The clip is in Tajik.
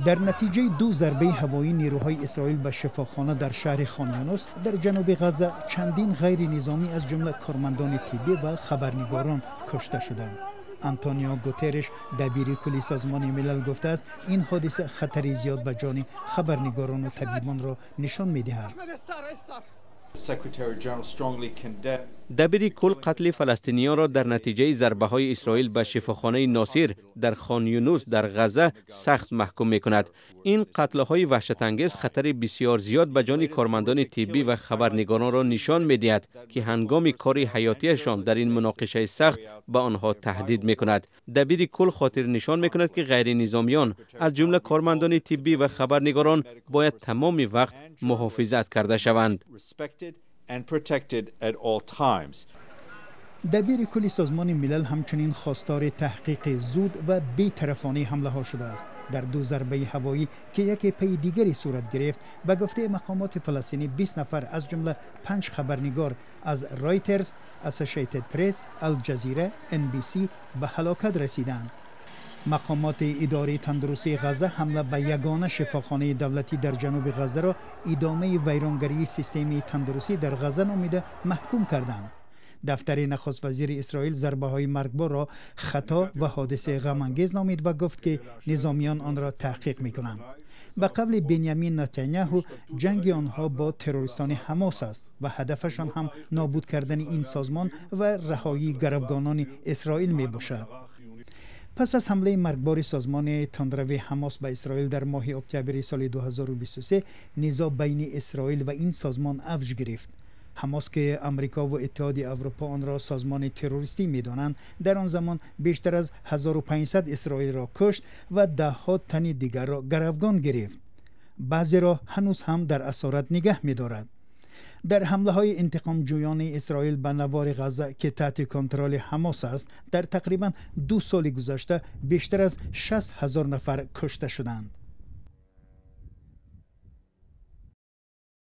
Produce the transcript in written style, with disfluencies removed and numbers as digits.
Дар натиҷаи ду зарбаи ҳавоии нерӯҳои Исроил ба шифохона дар шаҳри Хон Юнус дар ҷануби Ғазза чандин ғайринизомӣ, аз ҷумла кормандони тиббӣ ва хабарнигорон, кушта шуданд. Антонио Гутерреш, дабири кулли Созмони Милал, гуфтааст, ин ҳодиса хатари зиёд ба ҷони хабарнигорону табибонро нишон медиҳад. Дабири кул қатли фаластиниёнро дар натиҷаи зарбаҳои Исроил ба шифохонаи Носир дар Хон Юнус дар Ғазза сахт маҳкум мекунад. Ин қатлҳои ваҳшатангез хатари бисёр зиёд ба ҷони кормандони тиббӣ ва хабарнигоронро нишон медиҳад, ки ҳангоми кори ҳаётияшон дар ин муноқишаи сахт ба онҳо таҳдид мекунад. Дабири кул хотирнишон мекунад, ки ғайринизомиён, аз ҷумла кормандони тиббӣ ва хабарнигорон, бояд тамоми вақт муҳофизат карда шаванд. Дабири кулли Созмони Милал ҳамчунин хостори таҳқиқи зуд ва бетарафонаи ҳамлаҳо шудааст. Дар ду зарбаи ҳавоӣ, ки яке пайи дигаре сурат гирифт, ба гуфтаи мақомоти фаластинӣ, 20 нафар, аз ҷумла панҷ хабарнигор аз Ройтерс, Ассошиэйтед Пресс, Алҷазира, NBC ба ҳалокат расиданд. Мақомоти идораи тандурустии Ғазза ҳамла ба ягона шифохонаи давлатӣ дар ҷануби Ғаззаро идомаи вайронгарии системаи тандурустӣ дар Ғазза номида маҳкум карданд. Дафтари нахуствазири Исроил зарбаҳои маргборро хато ва ҳодисаи ғамангез номид ва гуфт, ки низомиён онро таҳқиқ мекунанд. Ба қавли Бенямин Нетаняҳу, ҷанги онҳо бо террористони Ҳамос аст ва ҳадафашон ҳам нобуд кардани ин созмон ва раҳоии гаравгонони Исроил мебошад. Пас аз ҳамлаи маргбори созмони тундрави Ҳамос ба Исроил дар моҳи октябри соли 2023, низоъ байни Исроил ва ин созмон авҷ гирифт. Ҳамос, ки Амрико ва Иттиҳоди Аврупо онро созмони террористӣ медонанд, дар он замон бештар аз 1500 исроилро кушт ва даҳҳо тани дигарро гаравгон гирифт. Баъзеро ҳанӯз ҳам дар асорат нигаҳ медорад. Дар ҳамлаҳои интиқомҷӯёнаи Исроил ба навори Ғазза, ки таҳти контроли Ҳамос аст, дар тақрибан 2 соли гузашта бештар аз 60 000 нафар кушта шуданд.